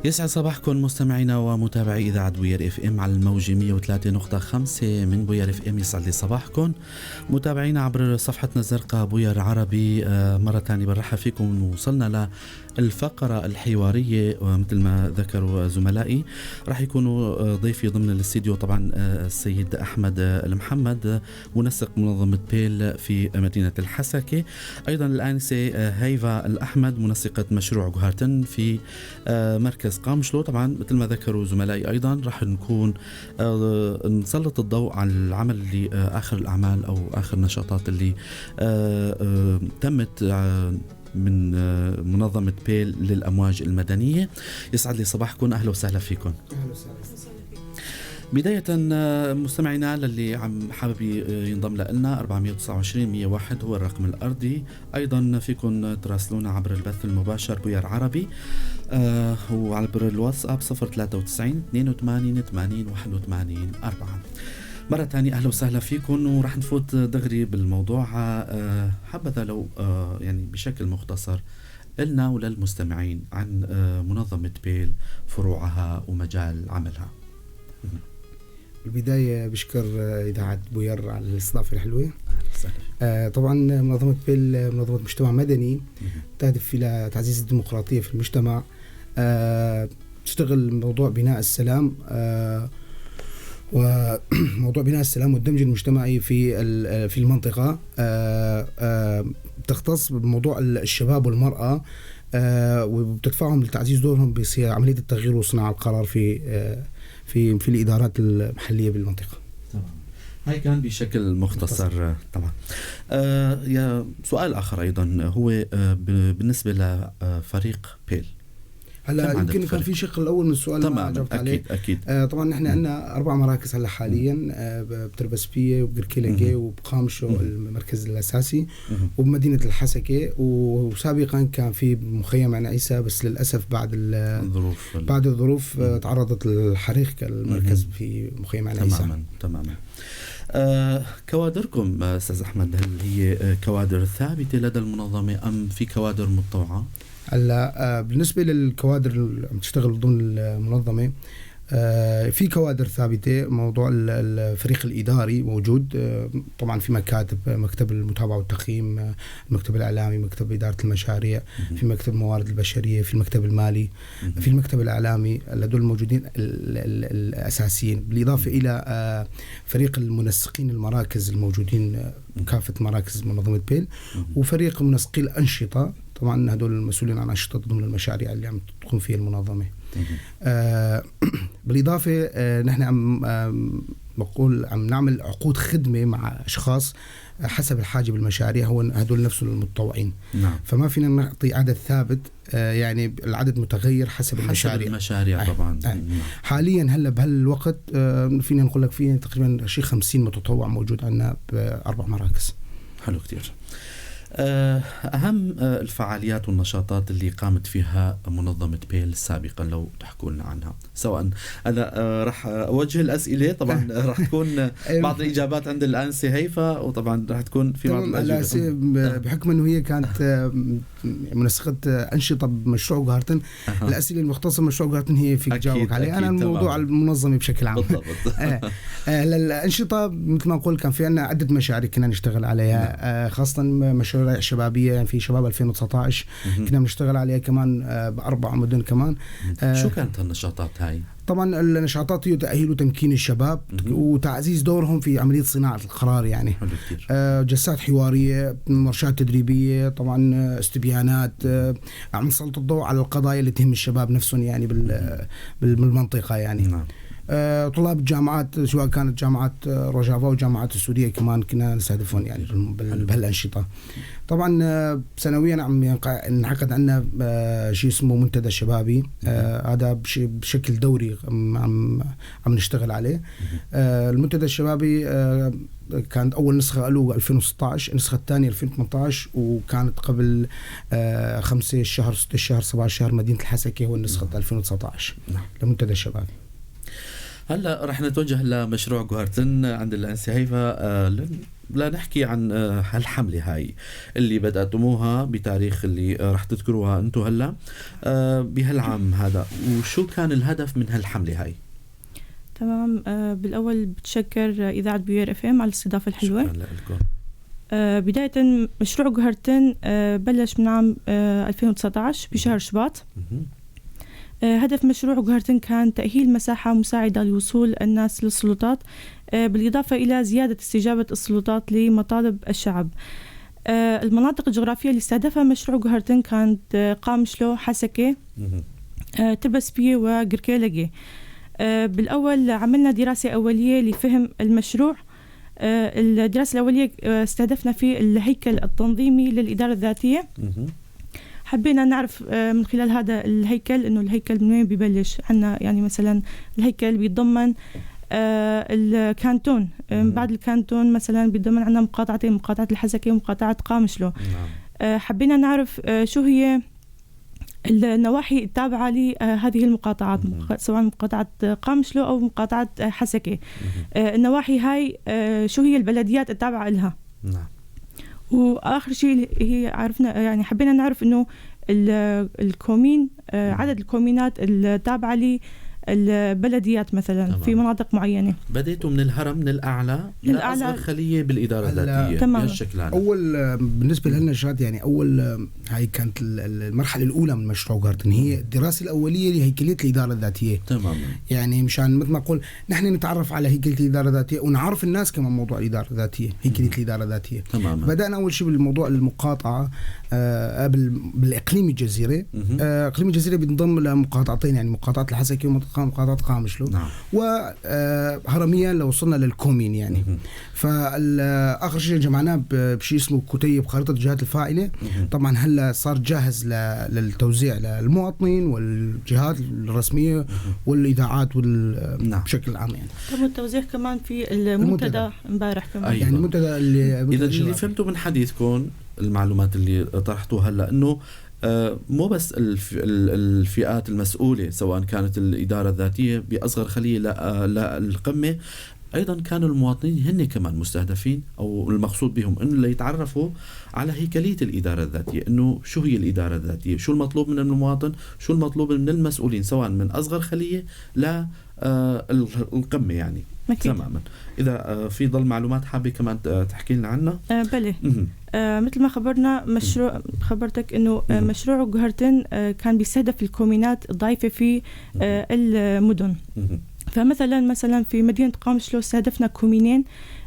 يسعد صباحكم مستمعينا ومتابعي اذاعة بوير اف ام على الموجه 103.5 من بوير اف ام. يسعد لي صباحكم متابعينا عبر صفحتنا الزرقاء بوير عربي. مرة ثانية برحب فيكم. وصلنا للفقرة الحوارية، ومثل ما ذكروا زملائي راح يكونوا ضيفي ضمن الاستديو طبعا السيد احمد المحمد، منسق منظمة بيل في مدينة الحسكه، ايضا الانسة هيفا الاحمد، منسقة مشروع جوهارتن في مركز قامشلو. طبعا مثل ما ذكروا زملائي ايضا راح نكون نسلط الضوء على العمل اللي اخر الاعمال او اخر النشاطات اللي تمت من منظمة بيل للأمواج المدنية. يسعد لي صباحكم، أهلا وسهلا فيكم. أهلا وسهلا. بداية مستمعينا للي عم حابب ينضم لنا 429 101 هو الرقم الأرضي. أيضا فيكم تراسلونا عبر البث المباشر بوير عربي وعبر الواتساب 093 82 80 81 4. مرة ثانية أهلا وسهلا فيكم، ورح نفوت دغري بالموضوع. حبذا لو يعني بشكل مختصر لنا وللمستمعين عن منظمة بيل، فروعها ومجال عملها. بالبداية بشكر إذاعة بوير على الاستضافة الحلوة. طبعا منظمة بيل منظمة مجتمع مدني تهدف إلى تعزيز الديمقراطية في المجتمع، تشتغل موضوع بناء السلام وموضوع بناء السلام والدمج المجتمعي في المنطقة. تختص بموضوع الشباب والمرأة وبتدفعهم لتعزيز دورهم بعملية التغيير وصناعة القرار في في في الإدارات المحلية بالمنطقة. تمام، هاي كان بشكل مختصر. طبعا يا سؤال آخر أيضا هو بالنسبة لفريق بيل. هلا يمكن كان في شق الاول من السؤال ما جاوبت عليه. اكيد. طبعا نحن عندنا 4 مراكز هلا حاليا، بتربسبيه وبقركيلجي وبقامشو المركز الاساسي وبمدينه الحسكه، وسابقا كان في مخيم عين عيسى، بس للاسف بعد الظروف تعرضت للحريق المركز في مخيم عين عيسى. تماما. كوادركم استاذ احمد، هل هي كوادر ثابتة لدى المنظمة ام في كوادر متطوعه؟ هلا بالنسبة للكوادر اللي عم تشتغل ضمن المنظمة، في كوادر ثابتة. موضوع الفريق الاداري موجود، طبعا في مكاتب، مكتب المتابعة والتقييم، المكتب الاعلامي، مكتب ادارة المشاريع، في مكتب الموارد البشرية، في المكتب المالي، في المكتب الاعلامي. هدول الموجودين الاساسيين، بالاضافة الى فريق المنسقين المراكز الموجودين كافة مراكز منظمة بيل، وفريق منسقي الانشطة. طبعا هدول المسؤولين عن أنشطة ضمن المشاريع اللي عم تقوم فيها المنظمة. بالإضافة نحن عم بقول عم نعمل عقود خدمة مع أشخاص حسب الحاجة بالمشاريع، هو هدول نفسهم المتطوعين. نعم. فما فينا نعطي عدد ثابت، يعني العدد متغير حسب المشاريع. طبعا. نعم. حاليا هلا بهالوقت فينا نقول لك فينا تقريبا شيء 50 متطوع موجود عندنا ب4 مراكز. حلو كتير. أهم الفعاليات والنشاطات اللي قامت فيها منظمة بيل سابقا لو تحكوا لنا عنها، سواء أنا راح أوجه الأسئلة طبعا راح تكون بعض الإجابات عند الأنسة هيفا، وطبعا راح تكون في بعض الأجوبة بحكم أنه هي كانت منسقة أنشطة بمشروع جارتن. الأسئلة المختصة بمشروع جارتن هي فيك تجاوبك عليها. أنا الموضوع المنظمة بشكل عام. بالضبط. الأنشطة مثل ما نقول كان في عندنا عدة مشاريع كنا نشتغل عليها، خاصة مشاريع شبابية، يعني في شباب 2019 كنا بنشتغل عليها كمان ب4 مدن كمان. شو كانت النشاطات هاي؟ طبعا النشاطات هي تأهيل وتمكين الشباب وتعزيز دورهم في عملية صناعة القرار، يعني جلسات حوارية، ورشات تدريبية، طبعا استبيانات، عم نسلط الضوء على القضايا اللي تهم الشباب نفسهم يعني بالمنطقة يعني. نعم. طلاب الجامعات سواء كانت جامعات روجافا وجامعات السورية كمان كنا نستهدفهم يعني بهالأنشطة. طبعا سنويا عم ينعقد عندنا شيء اسمه منتدى شبابي، هذا بشكل دوري عم نشتغل عليه. المنتدى الشبابي كانت أول نسخة له 2016، النسخة الثانية 2018، وكانت قبل 5 شهر 6 شهر 7 شهر مدينة الحسكة هو النسخة 2019 لمنتدى الشبابي. هلا رح نتوجه لمشروع جوهرتن عند الأنسة هيفا. لنحكي عن هالحملة هاي اللي بدأتموها بتاريخ اللي رح تذكروها أنتم هلا بهالعام هذا، وشو كان الهدف من هالحملة هاي؟ تمام. بالأول بتشكر إذاعة بوير FM على الاستضافة الحلوة. شكرا لكم. بداية مشروع جوهرتين بلش من عام 2019 بشهر شباط. هدف مشروع جوهرتين كان تأهيل مساحة مساعدة لوصول الناس للسلطات، بالإضافة إلى زيادة استجابة السلطات لمطالب الشعب. المناطق الجغرافية اللي استهدفها مشروع جوهرتين كانت قامشلو، حسكة، تربسبية وقركيلقي. بالأول عملنا دراسة أولية لفهم المشروع. الدراسة الأولية استهدفنا فيه الهيكل التنظيمي للإدارة الذاتية. حبينا نعرف من خلال هذا الهيكل إنه الهيكل من وين ببلش عنا. يعني مثلا الهيكل بيتضمن الكانتون، بعد الكانتون مثلا بيتضمن عنا مقاطعتين، مقاطعة الحسكة ومقاطعة قامشلو. نعم. حبينا نعرف شو هي النواحي التابعة لهذه المقاطعات، سواء مقاطعة قامشلو أو مقاطعة حسكة. النواحي هاي شو هي البلديات التابعة لها. نعم. وآخر شيء هي عرفنا، يعني حبينا نعرف إنه ال commune، عدد الكومينات التابعة للبلديات مثلا. تمام. في مناطق معينة. بديتوا من الهرم، من الأعلى لأصغر خلية بالإدارة الذاتية. تمام. بهالشكل هذا. أول بالنسبة لنا شاد، يعني أول هاي كانت المرحلة الأولى من مشروع جاردن، هي الدراسة الأولية لهيكلية الإدارة الذاتية. تمام. يعني مشان مثل ما أقول نحن نتعرف على هيكلية الإدارة الذاتية ونعرف الناس كمان موضوع الإدارة الذاتية، هيكلية الإدارة الذاتية. تمام. بدأنا أول شيء بالموضوع المقاطعة بالإقليم الجزيرة. إقليم الجزيرة بينضم لمقاطعتين، يعني مقاطعة الحسكة ومقاطعة قامشلو. نعم. وهرميا لو وصلنا لل commune يعني. فآخر شيء جمعناه بشيء اسمه كتيب خارطة الجهات الفاعلة. طبعا هلا صار جاهز للتوزيع للمواطنين والجهات الرسمية والإذاعات نعم. بشكل عام يعني. تم التوزيع كمان في المنتدى امبارح كمان. أيوة. يعني المنتدى اللي إذا اللي فهمته من حديثكم، المعلومات اللي طرحتوها هلا، إنه مو بس الفئات المسؤولة سواء كانت الإدارة الذاتية بأصغر خلية لا القمة، أيضا كانوا المواطنين هن كمان مستهدفين، أو المقصود بهم إنه ليتعرفوا على هيكلية الإدارة الذاتية، إنه شو هي الإدارة الذاتية، شو المطلوب من المواطن، شو المطلوب من المسؤولين، سواء من أصغر خلية لا القمة يعني. أكيد. تماما. إذا في ضل معلومات حابة كمان تحكي لنا عنها. بلي. مثل ما خبرنا مشروع، خبرتك إنه مشروع جوهرتين كان بيستهدف الكومينات الضعيفة في المدن. فمثلا في مدينة قامشلو استهدفنا كومينين.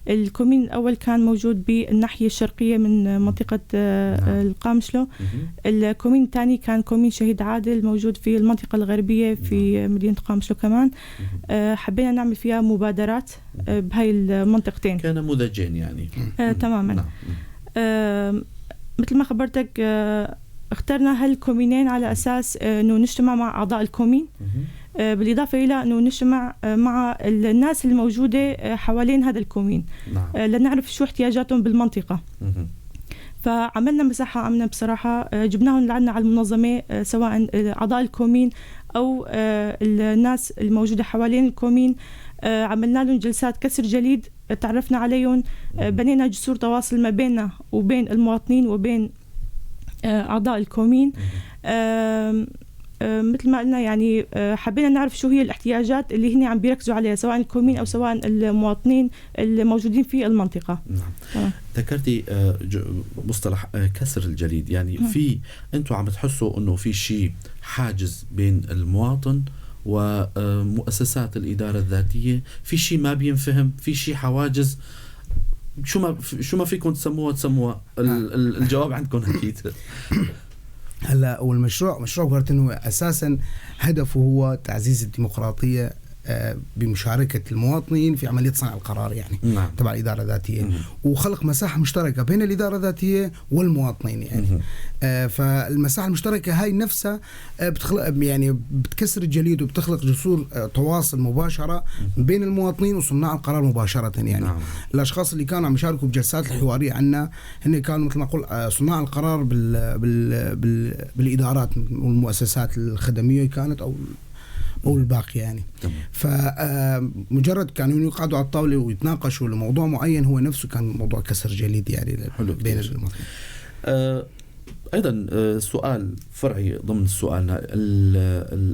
ال commune الأول كان موجود بالناحية الشرقية من منطقة القامشلو. ال commune الثاني كان commune شهيد عادل موجود في المنطقة الغربية في مدينة قامشلو كمان. حبينا نعمل فيها مبادرات بهاي المنطقتين. كان نموذجين يعني. تماما. نعم. مثل ما خبرتك اخترنا هالكومينين على أساس أنه نجتمع مع أعضاء ال commune، بالإضافة إلى أنه نجتمع مع الناس الموجودة حوالين هذا ال commune. نعم. لنعرف شو احتياجاتهم بالمنطقة. فعملنا مساحة آمنة بصراحة، جبناهم لعنا على المنظمة، سواء أعضاء ال commune أو الناس الموجودة حوالين ال commune. عملنا لهم جلسات كسر جليد، تعرفنا عليهم، بنينا جسور تواصل ما بيننا وبين المواطنين وبين أعضاء ال commune. مثل ما قلنا يعني حبينا نعرف شو هي الاحتياجات اللي هن عم بيركزوا عليها، سواء ال commune أو سواء المواطنين الموجودين في المنطقة. نعم. ذكرتي مصطلح كسر الجليد، يعني في أنتم عم تحسوا أنه في شيء حاجز بين المواطن ومؤسسات الإدارة الذاتية، في شيء ما بينفهم، في شيء حواجز، شو ما فيكم تسموها الجواب عندكم أكيد. هلا والمشروع مشروع جوهرتين هو اساسا هدفه هو تعزيز الديمقراطية بمشاركة المواطنين في عملية صنع القرار يعني. نعم. تبع الادارة الذاتية. وخلق مساحة مشتركة بين الادارة الذاتية والمواطنين يعني. فالمساحه المشتركة هاي نفسها بتخلق يعني بتكسر الجليد وبتخلق جسور تواصل مباشرة بين المواطنين وصناع القرار مباشرة يعني. نعم. الاشخاص اللي كانوا عم يشاركوا بجلسات الحوارية عنا هن كانوا مثل ما اقول صناع القرار بالادارات والمؤسسات الخدميه كانت او او الباقي يعني. فمجرد كانوا يقعدوا على الطاولة ويتناقشوا لموضوع معين، هو نفسه كان موضوع كسر جليد يعني بين المواطنين. ايضا سؤال فرعي ضمن سؤالنا،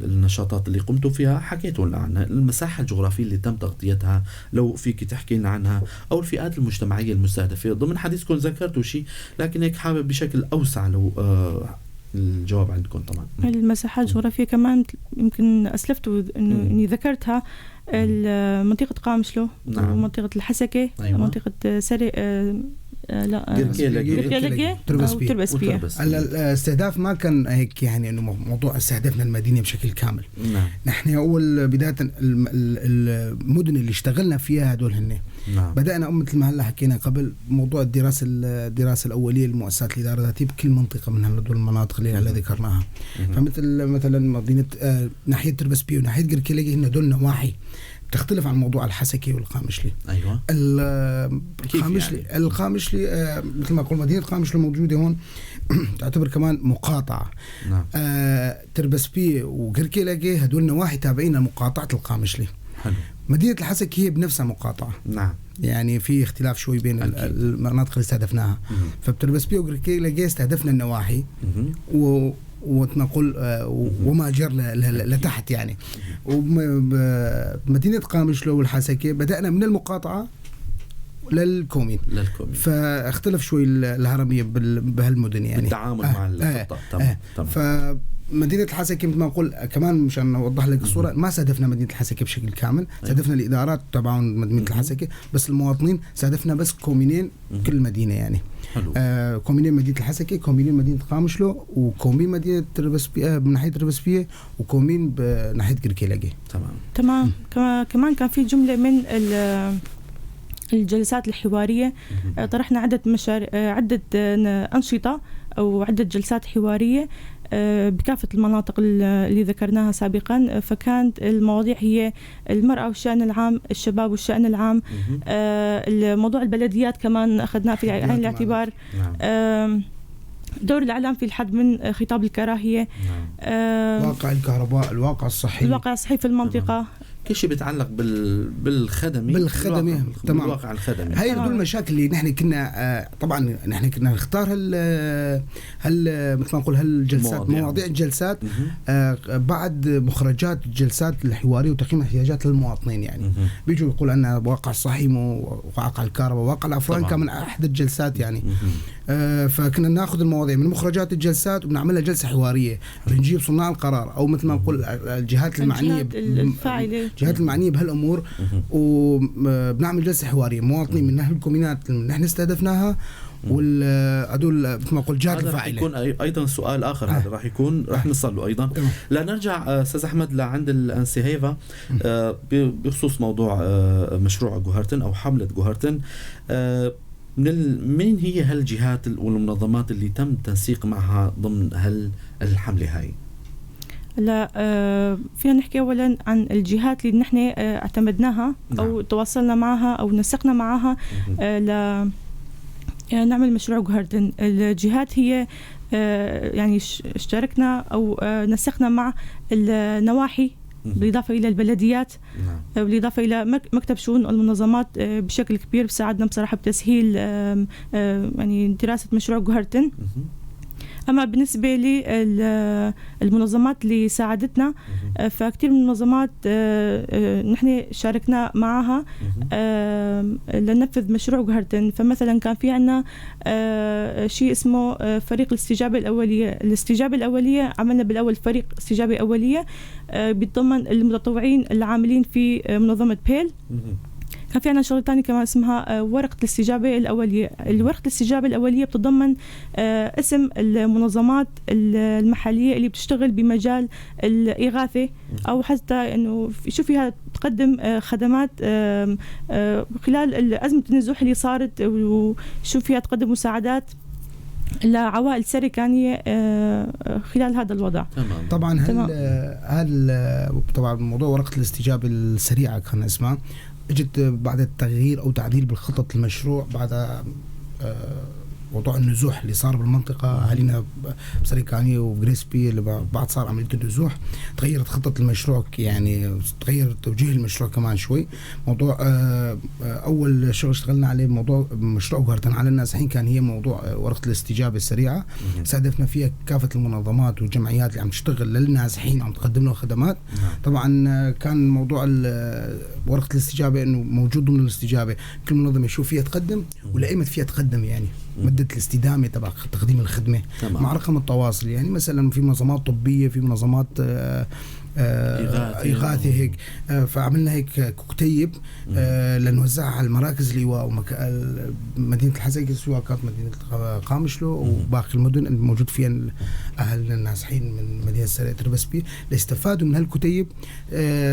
النشاطات اللي قمتوا فيها حكيتوا لنا عنها، المساحة الجغرافية اللي تم تغطيتها لو فيك تحكي لنا عنها، او الفئات المجتمعية المستهدفة. ضمن حديثكم ذكرتوا شيء، لكن هيك حابب بشكل اوسع لو الجواب عندكم. طبعا المساحات الجغرافية كمان يمكن اسلفتوا انه اني ذكرتها، منطقة قامشلو. نعم. ومنطقة الحسكه. أيوة. منطقة سري لا قركيلقي وتربسبية. هلا الاستهداف ما كان هيك يعني انه موضوع استهدفنا المدينة بشكل كامل. نعم. نحن اول بداية المدن اللي اشتغلنا فيها هدول هن. نعم. بدانا مثل ما هلا حكينا قبل موضوع الدراسة الاولية للمؤسسات الادارة الذاتية بكل منطقة من هدول المناطق اللي هلا ذكرناها. فمثل مثلا مدينة ناحية تربسبيه وناحية قركيلقي هن هدول نواحي تختلف عن موضوع الحسكي والقامشلي. ايوه. القامشلي يعني؟ القامشلي مثل ما اقول مدينة قامشلو موجودة هون تعتبر كمان مقاطعه. نعم. تربسبيه وقركيلقي هدول نواحي تابعين لمقاطعه القامشلي. حلو. مدينة الحسكي هي بنفسها مقاطعه. نعم. يعني في اختلاف شوي بين المناطق اللي استهدفناها. فبتربسبيه وقركيلقي استهدفنا النواحي ونقول وما جر لتحت يعني. ومدينة قامشلو والحسكة بدأنا من المقاطعة للكومين. فاختلف شوي الهرمية بهالمدن يعني التعامل مع الخطة. تمام. فمدينة الحسكة مثل ما نقول كمان مشان نوضح لك الصورة، ما استهدفنا مدينة الحسكة بشكل كامل، استهدفنا الإدارات تبعون مدينة الحسكة، بس المواطنين استهدفنا بس كومينين كل مدينة يعني. حلو. كومينين مدينة الحسكة، كومينين مدينة قامشلو، وكومين مدينة تربسبيه من ناحية تربسبيه، وكومين بناحية قركيلقي. تمام. كمان كان في جملة من الجلسات الحوارية، طرحنا عدة عدة أنشطة أو عدة جلسات حوارية بكافة المناطق اللي ذكرناها سابقا. فكانت المواضيع هي المرأة والشأن العام، الشباب والشأن العام، الموضوع البلديات كمان أخذناه في عين الاعتبار. نعم. دور الإعلام في الحد من خطاب الكراهية. نعم. واقع الكهرباء، الواقع الصحي، الواقع الصحي في المنطقة. كل شيء بيتعلق بالخدمي. بالخدمي. تمام. بالواقع الخدمي. هاي هدول المشاكل اللي نحن كنا طبعا نحن كنا نختار هل مثل ما نقول هالجلسات، مواضيع الجلسات بعد مخرجات الجلسات الحوارية وتقييم احتياجات المواطنين يعني. بيجوا يقول عندنا واقع الصحي، واقع الكهرباء، واقع الافران كان من احد الجلسات يعني. فكنا ناخذ المواضيع من مخرجات الجلسات وبنعملها جلسه حوارية، بنجيب صناع القرار او مثل ما نقول الجهات المعنية الفاعلة، الجهات المعنية بهالامور، وبنعمل جلسه حوارية مواطنين من هالكومينات اللي نحن استهدفناها والهدول مثل ما قلت جهات الفاعلة. راح يكون ايضا سؤال اخر، هذا راح يكون راح نصل له ايضا. لا نرجع استاذ احمد لعند الانسي هيفا بخصوص موضوع مشروع جوهرتن او حمله جوهرتن. من هي هالجهات والمنظمات اللي تم تنسيق معها ضمن هالحمله هاي؟ لا فينا نحكي اولا عن الجهات اللي نحن اعتمدناها. نعم. او تواصلنا معها او نسقنا معها نعمل مشروع جوهرتن. الجهات هي يعني اشتركنا او نسقنا مع النواحي، بالإضافة إلى البلديات. نعم. بالإضافة إلى مكتب شؤون المنظمات بشكل كبير بساعدنا بصراحة بتسهيل يعني دراسة مشروع جوهرتن. أما بالنسبة للمنظمات اللي ساعدتنا فكتير من المنظمات نحن شاركنا معها لننفذ مشروع جوهرتن. فمثلا كان في عنا شيء اسمه فريق الاستجابة الأولية. الاستجابة الأولية عملنا بالأول فريق استجابة أولية بيتضمن المتطوعين العاملين في منظمة بيل. كان في عنا شغلة تانية كمان اسمها ورقة الاستجابة الأولية. الورقة الاستجابة الأولية بتتضمن اسم المنظمات المحلية اللي بتشتغل بمجال الإغاثة، أو حتى إنه شو فيها تقدم خدمات خلال أزمة النزوح اللي صارت، وشو فيها تقدم مساعدات لعوائل سركانية خلال هذا الوضع. طبعا هل طبعا موضوع ورقة الاستجابة السريعة كان اسمها، اجت بعد التغيير او تعديل بالخطط المشروع بعد موضوع النزوح اللي صار بالمنطقة، اهالينا بسريكانيه وبغريسبي اللي بعد صار عملية النزوح تغيرت خطه المشروع، يعني تغير توجيه المشروع كمان شوي. موضوع اول شغل اشتغلنا عليه موضوع مشروع جوهرتن على النازحين، كان هي موضوع ورقة الاستجابة السريعة، استهدفنا فيها كافة المنظمات والجمعيات اللي عم تشتغل للنازحين وعم تقدم لهم خدمات. طبعا كان موضوع ورقة الاستجابة انه موجود ضمن الاستجابة كل منظمة شو فيها تقدم ولأيمت فيها تقدم، يعني مده الاستدامة تبع تقديم الخدمة. تمام. مع رقم التواصل، يعني مثلا في منظمات طبية، في منظمات إغاثة هيك، فعملنا هيك كتيب لنوزعها على المراكز اللواء مدينة الحسكة، سواء كانت مدينة قامشلو وباقي المدن الموجود فيها أهلنا النازحين من مدينة تربسبي، لاستفادوا من هالكتيب.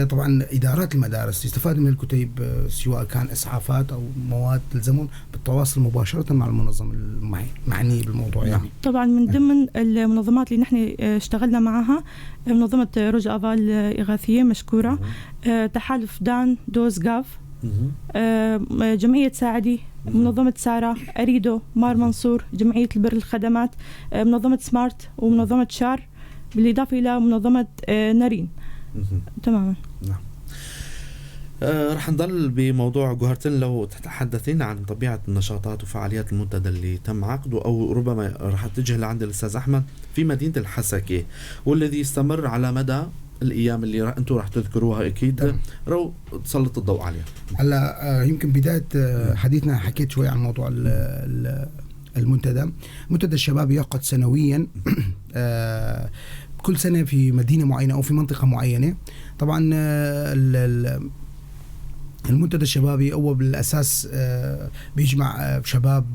طبعا إدارات المدارس يستفادوا من الكتيب، سواء كان إسعافات أو مواد تلزمهم بالتواصل مباشرة مع المنظمة المعنية بالموضوع. يعني طبعا من ضمن المنظمات اللي نحن اشتغلنا معها منظمة روج أفا الإغاثية مشكورة، تحالف دان دوز غاف، جمعية ساعدي، منظمة سارة، أريدو، مار منصور، جمعية البر الخدمات، منظمة سمارت، ومنظمة شار، بالإضافة إلى منظمة نارين. تماما. نعم. رح نضل بموضوع جوهرتن. لو تتحدثين عن طبيعة النشاطات وفعاليات المنتدى اللي تم عقده، أو ربما رح اتجه لعند الأستاذ أحمد في مدينة الحسكة والذي استمر على مدى الأيام اللي أنتم رح تذكروها أكيد، رو تسلط الضوء عليها. هلا يمكن بداية حديثنا حكيت شوي عن موضوع المنتدى. منتدى الشباب يعقد سنويا كل سنة في مدينة معينة أو في منطقة معينة. طبعا المنتدى الشبابي هو بالأساس بيجمع شباب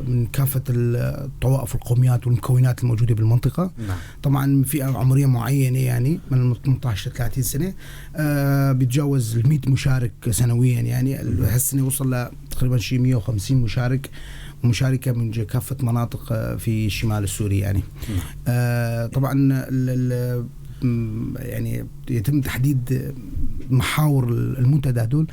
من كافة الطوائف والقوميات والمكونات الموجودة بالمنطقة. نعم. طبعا فئة عمرية معينة، يعني من 18 ل 30 سنة، بيتجاوز 100 مشارك سنويا. يعني هالسنة وصل لتقريبا شيء 150 مشارك ومشاركة من كافة مناطق في الشمال السوري. يعني طبعا يعني يتم تحديد محاور المنتدى هدول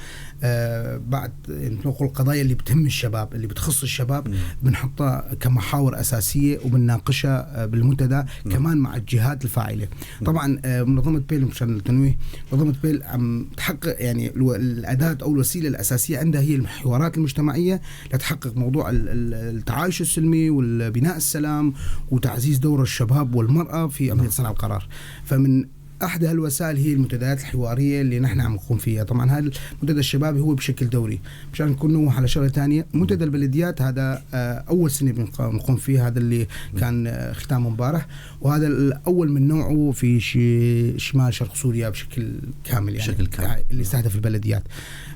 بعد نقول القضايا اللي بتهم الشباب، اللي بتخص الشباب، بنحطها كمحاور أساسية وبنناقشها بالمنتدى كمان مع الجهات الفاعلة. طبعا منظمة بيل، مشان التنويه، منظمة بيل عم تحقق يعني الأداة أو الوسيلة الأساسية عندها هي الحوارات المجتمعية لتحقق موضوع التعايش السلمي والبناء السلام وتعزيز دور الشباب والمرأة في عملية صنع القرار. فمن أحد هالوسائل هي المنتديات الحوارية اللي نحن عم نقوم فيها. طبعا هذا المنتدى الشبابي هو بشكل دوري. مشان نكون نوه على شغلة ثانية، منتدى البلديات هذا أول سنة بنقوم فيه، هذا اللي كان ختامه امبارح، وهذا الأول من نوعه في شمال شرق سوريا بشكل كامل، يعني بشكل كامل اللي استهدف البلديات.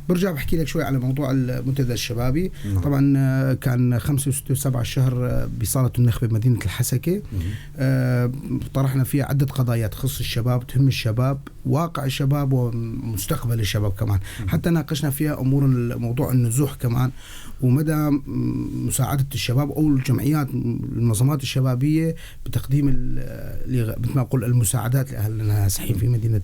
برجع بحكي لك شوي على موضوع المنتدى الشبابي. طبعا كان 5 و6 و7 الشهر بصالة النخبة بمدينة الحسكة. طرحنا فيها عدة قضايا تخص الشباب، تهم الشباب، واقع الشباب ومستقبل الشباب كمان. حتى ناقشنا فيها أمور موضوع النزوح كمان، ومدى مساعدة الشباب أو الجمعيات المنظمات الشبابية بتقديم مثل ما أقول المساعدات لأهل النازحين في مدينة.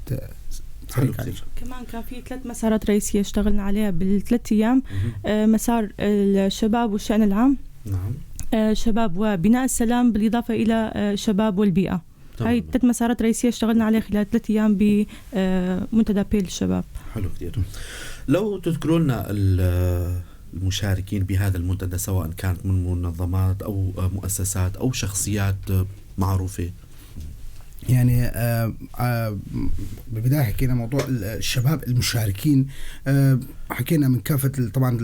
كمان كان في 3 مسارات رئيسية اشتغلنا عليها بال3 أيام. مسار الشباب والشأن العام، نعم، شباب وبناء السلام، بالإضافة إلى شباب والبيئة. طبعا. هاي 3 مسارات رئيسية اشتغلنا عليها خلال 3 أيام بمنتدى بيل الشباب. حلو كثير. لو تذكروا لنا المشاركين بهذا المنتدى، سواء كانت من منظمات أو مؤسسات أو شخصيات معروفة. يعني بالبداية حكينا موضوع الشباب المشاركين، حكينا من كافة طبعا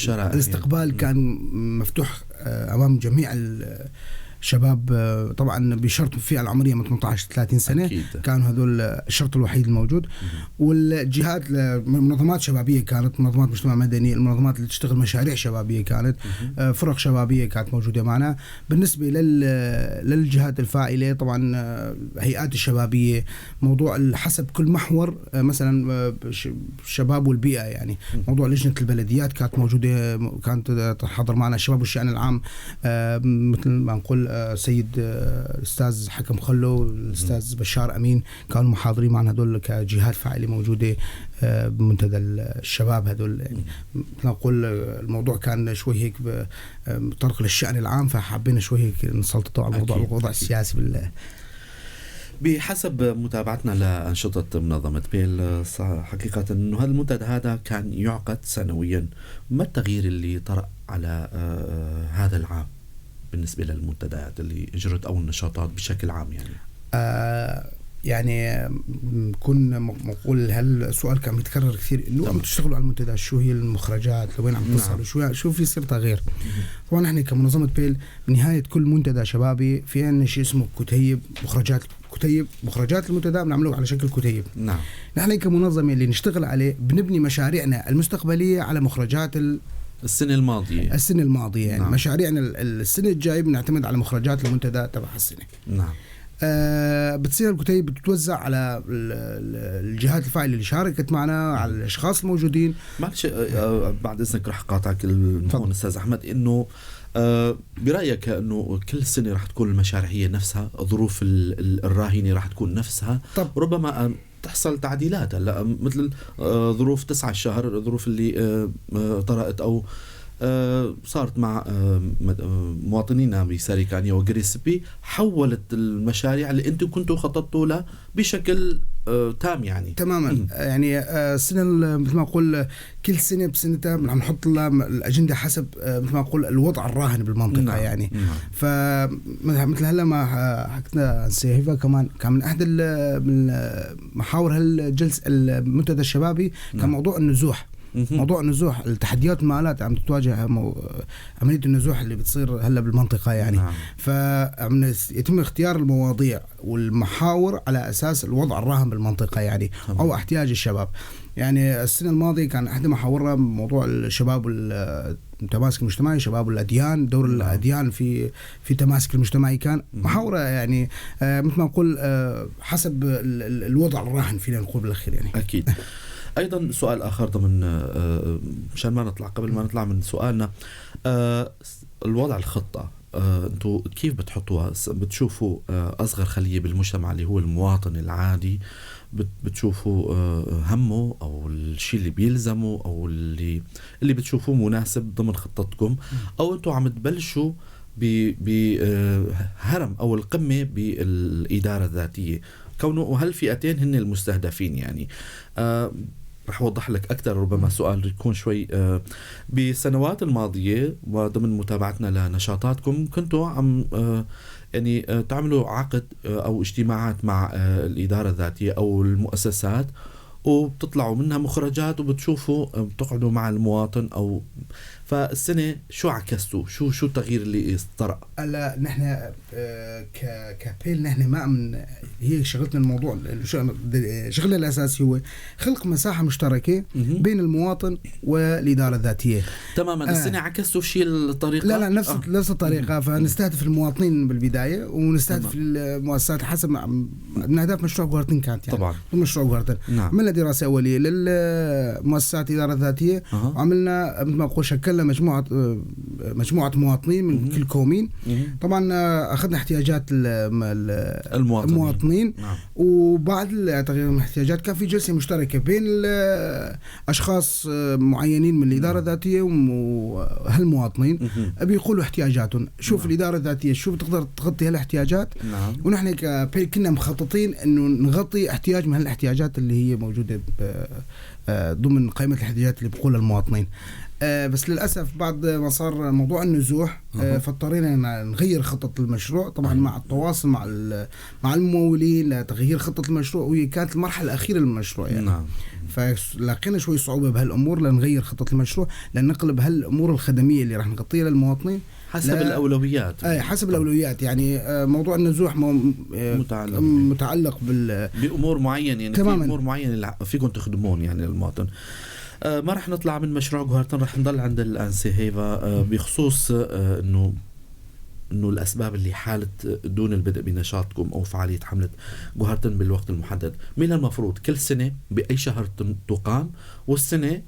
الاستقبال كان مفتوح أمام جميع الشباب، طبعا بشرط الفئة العمرية من 18 ل 30 سنة. أكيد. كانوا هذول الشرط الوحيد الموجود. والجهات منظمات شبابية كانت، منظمات مجتمع مدني، المنظمات اللي تشتغل مشاريع شبابية كانت، فرق شبابية كانت موجودة معنا. بالنسبة للجهات الفاعلة طبعا هيئات الشبابية، موضوع حسب كل محور، مثلا الشباب والبيئة، يعني موضوع لجنة البلديات كانت موجودة، كانت تحضر معنا. الشباب والشأن العام مثل ما نقول السيد الاستاذ حكم خلو والاستاذ بشار امين، كانوا محاضرين معنا هدول كجهات فاعله موجودة بمنتدى الشباب هدول. يعني مثل نقول الموضوع كان شوي هيك متطرق للشأن العام، فحبينا شوي هيك نسلط على الموضوع، الوضع السياسي. بحسب متابعتنا لأنشطة منظمة بيل، حقيقة أنه هذا المنتدى هذا كان يعقد سنويا، ما التغيير اللي طرأ على هذا العام بالنسبة للمنتديات اللي اجرت أو النشاطات بشكل عام؟ يعني يعني كنا نقول هالسؤال كان بيتكرر كثير، انه عم تشتغلوا على المنتدى، شو هي المخرجات، لوين عم تصلوا، شو في يصير تغيير. طبعا نحن كمنظمه بيل بنهاية كل منتدى شبابي في عندنا شيء اسمه كتيب مخرجات، كتيب مخرجات المنتدى بنعمله على شكل كتيب. نعم. نحن كمنظمه اللي نشتغل عليه بنبني مشاريعنا المستقبلية على مخرجات السنة الماضية. السنة الماضية يعني. نعم. مشاريعنا السنة الجاية بنعتمد على مخرجات المنتدى تبع السنة. نعم. بتصير الكتيب بتتوزع على الجهات الفاعلة اللي شاركت معنا، على الأشخاص الموجودين. معلش بعد إذنك رح قاطعك هون أستاذ أحمد، إنه برأيك إنه كل سنة رح تكون المشاريع هي نفسها، الظروف الراهنة رح تكون نفسها؟ طب ربما تحصل تعديلات هلا، مثل ظروف 9 الشهر، الظروف اللي طرأت أو صارت مع مواطنينا بساريكانيا وغريسبي، حولت المشاريع اللي انتم كنتوا خططتوا لها بشكل تام يعني. تماما. يعني السنة مثل ما اقول كل سنة بسنتها عم نحط لها الاجندة حسب مثل ما اقول الوضع الراهن بالمنطقة. نعم. يعني نعم. فمثل هلا ما حكينا سيهيفا كمان كان من احد محاور هالجلسه المنتدى الشبابي كان نعم. موضوع النزوح. موضوع النزوح، التحديات المالات عم تتواجه عملية النزوح اللي بتصير هلا بالمنطقة يعني. نعم. فعم يتم اختيار المواضيع والمحاور على أساس الوضع الراهن بالمنطقة يعني. طبعا. أو احتياج الشباب. يعني السنة الماضية كان أحد محاورها موضوع الشباب والتماسك المجتمعي، شباب الأديان، دور نعم. الأديان في التماسك المجتمعي كان محاورة يعني مثل ما نقول حسب الوضع الراهن فينا نقول بالأخير يعني. أكيد. أيضا سؤال آخر ضمن مشان ما نطلع قبل ما نطلع من سؤالنا، الوضع الخطة أنتوا كيف بتحطوها؟ بتشوفوا أصغر خلية بالمجتمع اللي هو المواطن العادي، بتشوفوا همه أو الشيء اللي بيلزمه أو اللي بتشوفوه مناسب ضمن خطتكم، أو أنتوا عم تبلشوا بهرم أو القمة بالإدارة الذاتية، كونه وهالفئتين هن المستهدفين يعني؟ رح أوضح لك أكثر، ربما سؤال يكون شوي. بسنوات الماضية وضمن متابعتنا لنشاطاتكم كنتوا عم يعني تعملوا عقد أو اجتماعات مع الإدارة الذاتية أو المؤسسات، وبتطلعوا منها مخرجات وبتشوفوا بتقعدوا مع المواطن أو فالسنة شو عكستوا؟ شو التغيير اللي طرأ؟ هلا نحن كبيل نحن ما من هي شغلتنا الموضوع، شغلنا الأساسي هو خلق مساحة مشتركة بين المواطن والإدارة الذاتية. تماما. السنة عكستوا شيء الطريقة؟ لا نفس الطريقة. فنستهدف المواطنين بالبداية ونستهدف المؤسسات حسب من أهداف مشروع جوهرتن كانت يعني. طبعا. مشروع جوهرتن. نعم. عملنا دراسة أولية للمؤسسات الإدارة الذاتية. وعملنا مثل ما أقول شكلنا مجموعة مواطنين من كل كومين. طبعا أخذنا احتياجات المواطنين. نعم. وبعد تغيير الاحتياجات كان في جلسة مشتركة بين أشخاص معينين من الإدارة الذاتية وهالمواطنين بيقولوا احتياجاتهم. شوف. نعم. الإدارة الذاتية شو بتقدر تغطي هالاحتياجات. نعم. ونحن كبيل كنا مخططين إنه نغطي احتياج من هالاحتياجات اللي هي موجودة ضمن قائمة الاحتياجات اللي بقولها المواطنين. بس للأسف بعد ما صار موضوع النزوح فاضطرينا نغير خطة المشروع طبعا مع التواصل مع الممولين لتغيير خطة المشروع، وهي كانت المرحلة الأخيرة للمشروع يعني. نعم. فلاقينا شوي صعوبة بهالأمور لنغير خطة المشروع، لنقلب هالأمور الخدمية اللي راح نغطيها للمواطنين حسب الأولويات. حسب الأولويات يعني. موضوع النزوح متعلق بأمور معينة يعني. تماما. في أمور معينة فيكم تخدمون يعني المواطن. ما رح نطلع من مشروع جوهرتن، رح نضل عند الأنسة هيفا بخصوص إنه الأسباب اللي حالت دون البدء بنشاطكم أو فعالية حملة جوهرتن بالوقت المحدد. من المفروض كل سنة بأي شهر تقام، والسنة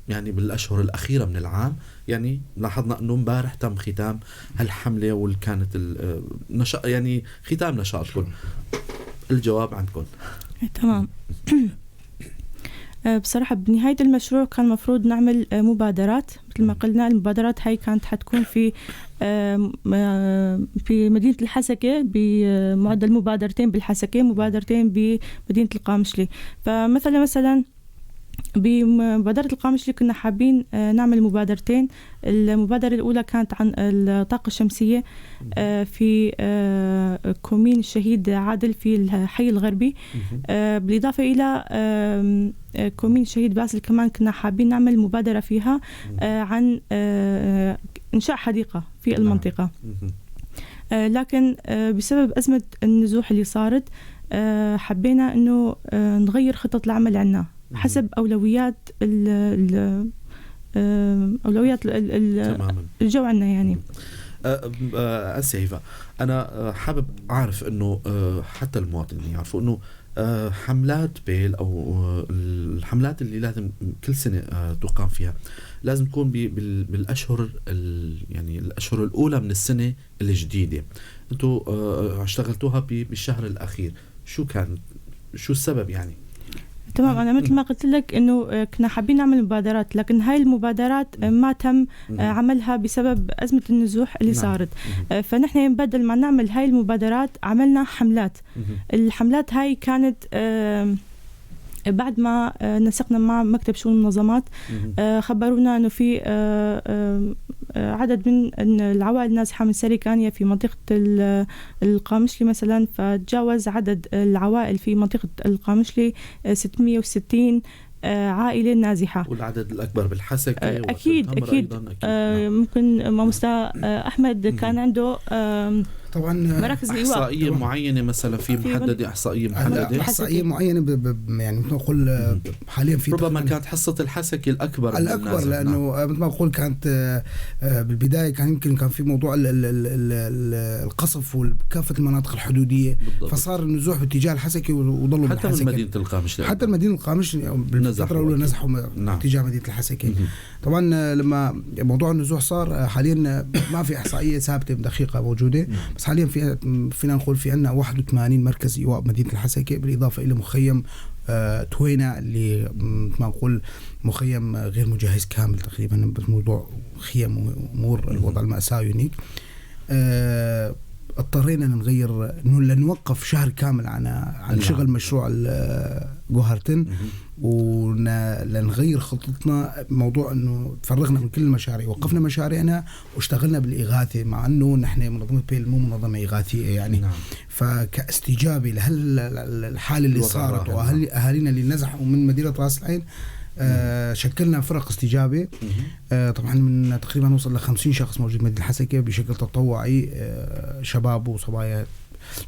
يعني بالاشهر الاخيرة من العام. يعني لاحظنا انه امبارح تم ختام هالحمله واللي كانت يعني ختام نشاطكم. الجواب عندكم. تمام. بصراحة بنهاية المشروع كان المفروض نعمل مبادرات مثل ما قلنا. المبادرات هاي كانت حتكون في مدينة الحسكة بمعدل مبادرتين بالحسكة، مبادرتين بمدينة القامشلي. فمثلا بمبادرة القامشلي كنا حابين نعمل مبادرتين. المبادرة الأولى كانت عن الطاقة الشمسية في كومين الشهيد عادل في الحي الغربي، بالإضافة إلى كومين الشهيد باسل كمان كنا حابين نعمل مبادرة فيها عن إنشاء حديقة في المنطقة. لكن بسبب أزمة النزوح اللي صارت حبينا أنه نغير خطة العمل عنا حسب أولويات أولويات الجو عنا يعني. أنسة هيفا، أنا حابب أعرف أنه حتى المواطنين يعرفوا أنه حملات بيل أو الحملات اللي لازم كل سنة تقام فيها لازم تكون بالأشهر يعني الأشهر الأولى من السنة الجديدة. أنتوا اشتغلتوها بالشهر الأخير، شو السبب يعني؟ تمام، أنا مثل ما قلت لك إنه كنا حابين نعمل مبادرات، لكن هاي المبادرات ما تم عملها بسبب أزمة النزوح اللي صارت. فنحن بدل ما نعمل هاي المبادرات عملنا حملات. الحملات هاي كانت بعد ما نسقنا مع مكتب شؤون المنظمات، خبرونا أنه في عدد من العوائل النازحة من سريكانيا في منطقة القامشلي مثلا، فتجاوز عدد العوائل في منطقة القامشلي 660 عائلة نازحة، والعدد الأكبر بالحسكة. أكيد أكيد, أكيد. ممكن ماموستا أحمد كان عنده طبعا مراكز الإيواء إحصائية معينة مثلا، في محددة إحصائية محددة، إحصائية معينة يعني مثل ما نقول حاليا في ربما كانت حصة الحسكة الأكبر لأنه مثل ما نقول كانت بالبداية كان يمكن كان في موضوع القصف وكافة المناطق الحدودية بالضبط. فصار النزوح باتجاه الحسكة وظلوا حتى من مدينة القامشلي، حتى مدينة القامشلي بالفترة الأولى نزحوا باتجاه مدينة الحسكة. طبعا لما موضوع النزوح صار حاليا ما في إحصائية ثابتة دقيقة موجودة، بس حاليا فينا نقول في عندنا 81 مركز إيواء بمدينة الحسكة، بالإضافة إلى مخيم توينة اللي ما نقول مخيم غير مجهز كامل تقريبا، بس موضوع خيم وأمور الوضع المأساوي هناك. اضطرينا نغير لنوقف شهر كامل عن شغل مشروع جوهرتن، ولنغير خطتنا موضوع انه تفرغنا من كل المشاريع، وقفنا مشاريعنا واشتغلنا بالاغاثه، مع انه نحن منظمة بيل مو منظمة اغاثية يعني. نعم. فكاستجابه لهالحاله اللي صارت واهالينا اللي نزحوا من مدينة راس العين، شكلنا فرق استجابة. طبعا من تقريبا وصل ل 50 شخص موجود بمدينة الحسكة بشكل تطوعي، شباب وصبايا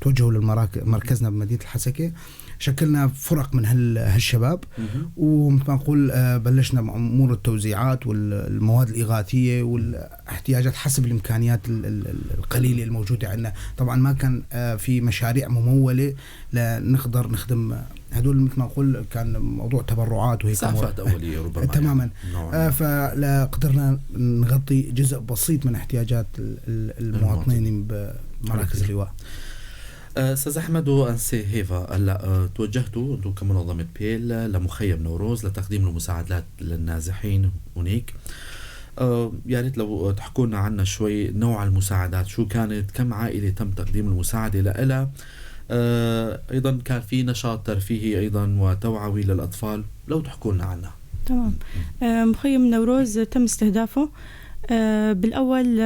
توجهوا لمركزنا بمدينة الحسكة. شكلنا فرق من هالشباب، ومثل ما نقول بلشنا امور التوزيعات والمواد الاغاثيه والاحتياجات حسب الامكانيات القليلة الموجودة عندنا. طبعا ما كان في مشاريع مموله لنقدر نخدم هدول، مثل ما نقول كان موضوع تبرعات وهيك اسعافات اوليه ربما تماما يعني. فقدرنا نغطي جزء بسيط من احتياجات المواطنين بمراكز اللواء. استاذ احمد وانسي هيفا، هلا توجهتوا انتم كمنظمه بيل لمخيم نوروز لتقديم المساعدات للنازحين هناك. يا ريت لو تحكوا لنا عنها شوي، نوع المساعدات شو كانت، كم عائلة تم تقديم المساعدة لها، ايضا كان في نشاط ترفيهي ايضا وتوعوي للاطفال، لو تحكوا لنا عنها. تمام. مخيم نوروز تم استهدافه بالأول،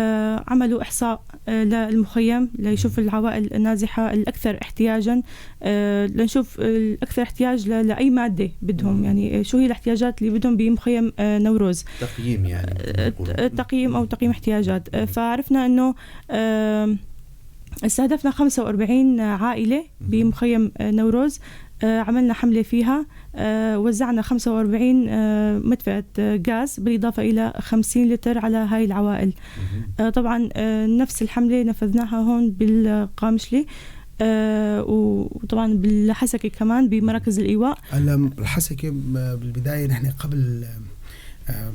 عملوا إحصاء للمخيم ليشوف العوائل النازحة الأكثر احتياجا، لنشوف الأكثر احتياج لأي مادة بدهم، يعني شو هي الاحتياجات اللي بدهم بمخيم نوروز، تقييم يعني تقييم أو تقييم احتياجات. فعرفنا أنه استهدفنا 45 عائلة بمخيم نوروز، عملنا حملة فيها، وزعنا 45 مدفئة غاز بالإضافة إلى 50 لتر على هاي العوائل. طبعا نفس الحملة نفذناها هون بالقامشلي، وطبعا بالحسكة كمان بمراكز الإيواء. الحسكة بالبداية نحن قبل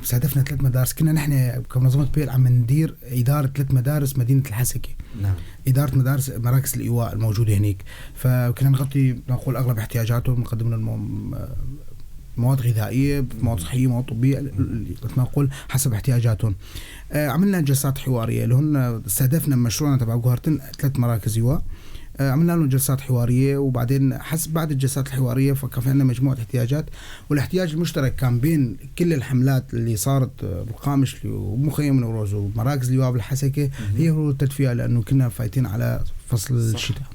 استهدفنا 3 مدارس. كنا نحن كمنظمة بيل عم ندير إدارة 3 مدارس مدينة الحسكة. نعم. إدارة مدارس مراكز الإيواء الموجودة هنيك، فكنا نغطي نقول أغلب احتياجاتهم، نقدم لهم مواد غذائية، مواد صحية، مواد طبية، مثل ما نقول حسب احتياجاتهم. عملنا جلسات حوارية اللي هن استهدفنا مشروعنا تبع جوهرتن 3 مراكز إيواء. عملنا لهم جلسات حوارية، وبعدين حسب بعد الجلسات الحوارية فكان في عندنا مجموعة احتياجات، والاحتياج المشترك كان بين كل الحملات اللي صارت بالقامشلي ومخيم نوروز ومراكز الإيواء بالحسكة هي هو التدفئة، لأنه كنا فايتين على فصل الشتاء.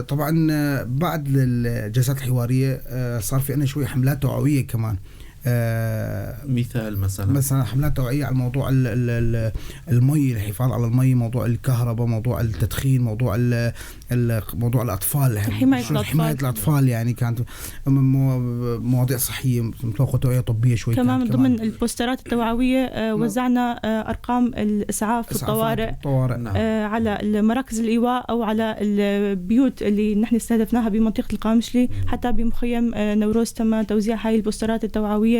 طبعا بعد الجلسات الحوارية صار في عندنا شوي حملات توعوية كمان. مثال مثلا حملات توعية على موضوع المي، الحفاظ على المي، موضوع الكهرباء، موضوع التدخين، موضوع موضوع الأطفال، حماية الأطفال. يعني كانت مواضيع صحية مثل توعية طبية شوي. كمان ضمن البوسترات التوعوية وزعنا أرقام الإسعاف والطوارئ نعم. على المراكز الإيواء أو على البيوت اللي نحن استهدفناها بمنطقة القامشلي. حتى بمخيم نوروز تم توزيع هاي البوسترات التوعوية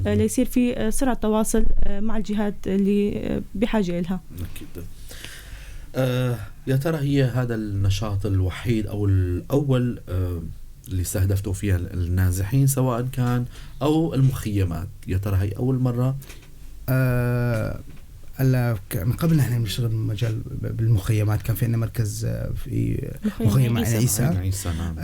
ليصير في سرعة تواصل مع الجهات اللي بحاجة لها. أكيد. يا ترى هي هذا النشاط الوحيد أو الأول اللي استهدفتوا فيها النازحين سواء كان أو المخيمات؟ يا ترى هي أول مرة؟ هلا من قبل نحن بنشتغل بمجال بالمخيمات، كان في عندنا مركز في مخيم عيسى. نعم.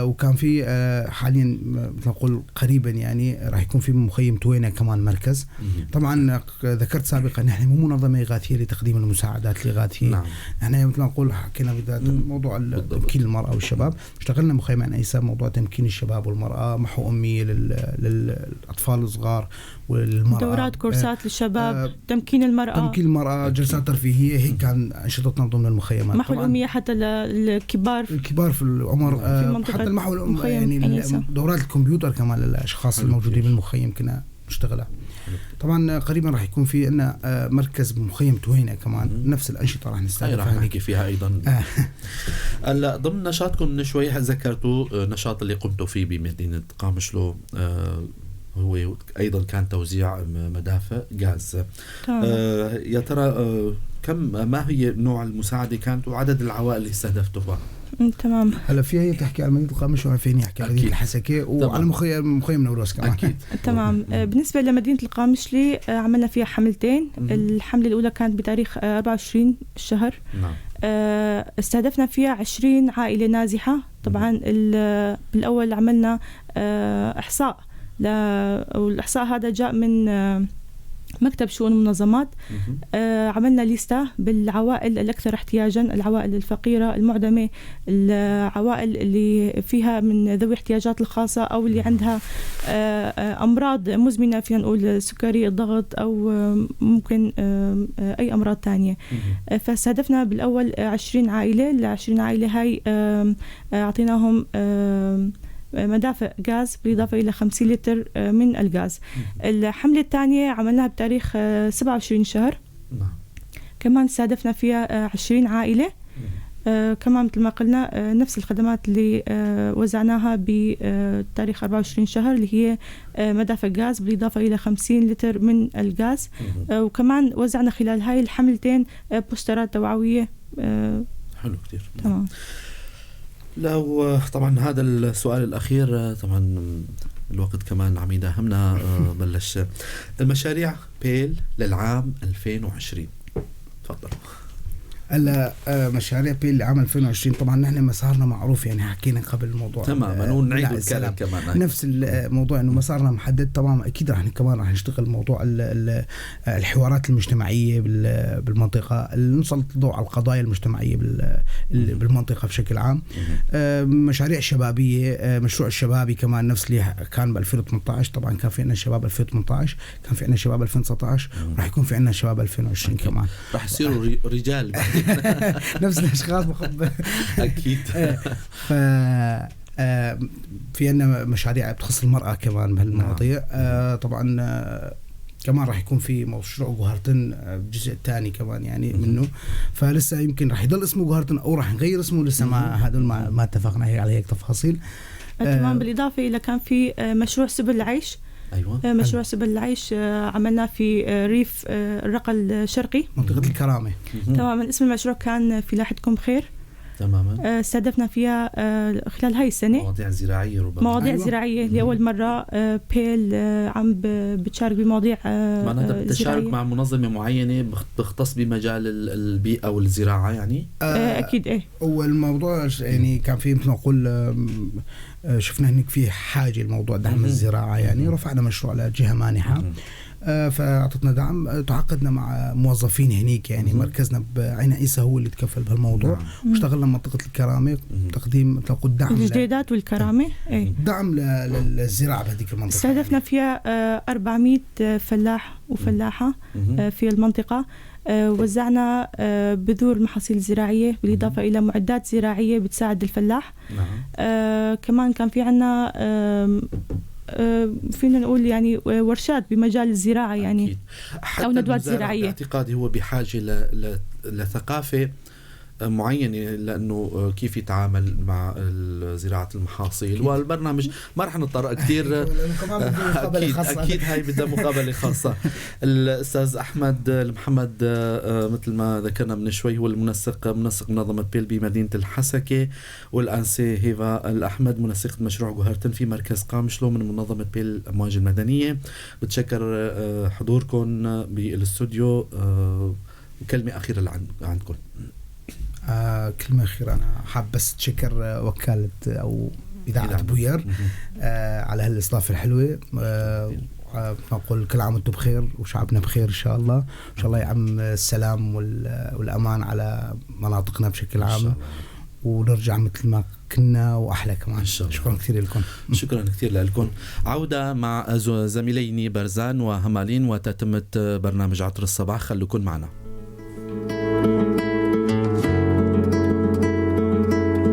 وكان في حاليا مثل نقول قريبا يعني راح يكون في مخيم توينة كمان مركز. طبعا ذكرت سابقا نحن مو منظمة إغاثية لتقديم المساعدات الإغاثية. نعم. نحن مثل نقول حكينا بداية موضوع تمكين المرأة والشباب، اشتغلنا مخيم عيسى موضوع تمكين الشباب والمرأة، محو أمية للأطفال الصغار والمرأة، دورات كورسات للشباب، تمكين المرأة، تمكين المرأة، جلسات ترفيهية. هيك كان أنشطتنا ضمن المخيمات. محو الأمية حتى للكبار، الكبار في العمر، في حتى المحو الأمية يعني دورات الكمبيوتر كمان للأشخاص الموجودين بالمخيم كنا نشتغلها. طبعا قريبا راح يكون في عندنا مركز مخيم توينة كمان نفس الأنشطة راح نستهدفها، راح نحكي فيها أيضا. هلا ضمن نشاطكم من شوي ذكرتوا نشاط اللي قمتوا فيه بمدينة قامشلو، هو أيضا كان توزيع مدافئ غاز. يا ترى كم ما هي نوع المساعدة كانت وعدد العوائل اللي استهدفتوها؟ تمام. هلا في هي تحكي على مدينة القامشلي وأنا فيني أحكي على مدينة الحسكة وعلى مخيم نوروز كمان. أكيد. تمام. بالنسبة لمدينة القامشلي عملنا فيها حملتين. الحملة الأولى كانت بتاريخ 24 الشهر. نعم. استهدفنا فيها 20 عائلة نازحة. طبعا بالأول عملنا إحصاء، والإحصاء هذا جاء من مكتب شؤون المنظمات. عملنا ليستة بالعوائل الأكثر احتياجا، العوائل الفقيرة المعدمة، العوائل اللي فيها من ذوي احتياجات الخاصة أو اللي عندها أمراض مزمنة، فينا نقول السكري، الضغط، أو ممكن أي أمراض تانية. فاستهدفنا بالأول 20 عائلة. ال 20 عائلة هاي أعطيناهم مدافئ غاز بالإضافة إلى 50 لتر من الغاز. الحملة الثانية عملناها بتاريخ 27 شهر. كمان استهدفنا فيها 20 عائلة. كمان مثل ما قلنا نفس الخدمات اللي وزعناها بتاريخ 24 شهر اللي هي مدافئ غاز بالإضافة إلى 50 لتر من الغاز. وكمان وزعنا خلال هاي الحملتين بوسترات توعوية. حلو كتير. تمام. لو طبعا هذا السؤال الأخير، طبعا الوقت كمان عم يداهمنا. بلش المشاريع بيل للعام 2020، تفضل. هلا مشاريع بيل لعام 2020 طبعا نحن مسارنا معروف، يعني حكينا قبل الموضوع تماما ونعيد الكلام كمان نفس الموضوع انه مسارنا محدد. طبعا اكيد رح كمان رح نشتغل موضوع الحوارات المجتمعية بالمنطقة، نسلط الضوء على القضايا المجتمعية بالمنطقة بشكل عام. مشاريع شبابية، مشروع الشبابي كمان نفس اللي كان ب 2018. طبعا كان في عندنا شباب 2018، كان في عندنا شباب 2019، راح يكون في عندنا شباب 2020 كمان، راح يصيروا رجال نفس الاشخاص بخب اكيد. ف في عندنا مشاريع بتخص المرأة كمان بهالمواضيع. طبعا كمان راح يكون في مشروع جوهرتن الجزء الثاني كمان يعني منه، فلسه يمكن راح يضل اسمه جوهرتن او راح نغير اسمه، لسه ما هذول ما اتفقنا على هيك تفاصيل. تمام. بالاضافة الى كان في مشروع سبل العيش. ايوه. مشروع سبل العيش عملناه في ريف الرقة الشرقي، منطقة الكرامة. تماما. اسم المشروع كان فلاحتكم بخير. تماما. استهدفنا فيها خلال هاي السنة مواضيع زراعية ربما. مواضيع زراعية لأول مرة بيل عم بتشارك بمواضيع معناتها بتشارك مع منظمة معينة بتختص بمجال البيئة والزراعة يعني؟ أكيد إيه. والموضوع يعني كان في مثل ما نقول شفنا هناك في حاجة الموضوع دعم الزراعة يعني، رفعنا مشروع لجهة مانحة فأعطتنا دعم، تعاقدنا مع موظفين هنيك يعني مركزنا بعين عيسى هو اللي تكفل بهالموضوع، واشتغلنا منطقة الكرامة تقديم تلقوا الدعم الجديدات والكرامة دعم للزراعة بهذيك المنطقة. استهدفنا فيها 400 فلاح وفلاحة في المنطقة، وزعنا بذور المحاصيل الزراعية بالإضافة إلى معدات زراعية بتساعد الفلاح. كمان كان في عنا فينا نقول يعني ورشات بمجال الزراعة يعني. أكيد. أو ندوات زراعية. باعتقادي هو بحاجة لثقافة معينة، لأنه كيف يتعامل مع زراعة المحاصيل. والبرنامج ما رح نتطرق كثير، أكيد هاي بدها مقابلة خاصة. الأستاذ أحمد المحمد مثل ما ذكرنا من شوي هو المنسق، منسق منظمة بيل بمدينة الحسكة، والأنسة هيفا الأحمد منسقة مشروع جوهرتن في مركز قامشلو من منظمة بيل الأمواج المدنية. بتشكر حضوركم بالاستوديو. كلمة أخيرة عندكم. كلمة أخيرة، أنا حاب بس أتشكر وكالة أو إذاعة بوير على هالإستضافة الحلوة. نقول كل عام وأنتم بخير وشعبنا بخير إن شاء الله. إن شاء الله يعم السلام والأمان على مناطقنا بشكل عام، ونرجع مثل ما كنا وأحلى كمان. إن شاء الله. شكرا كثير لكم. شكرا كثير لكم. عودة مع زميليني برزان وهمالين وتتمة برنامج عطر الصباح، خلوكم معنا.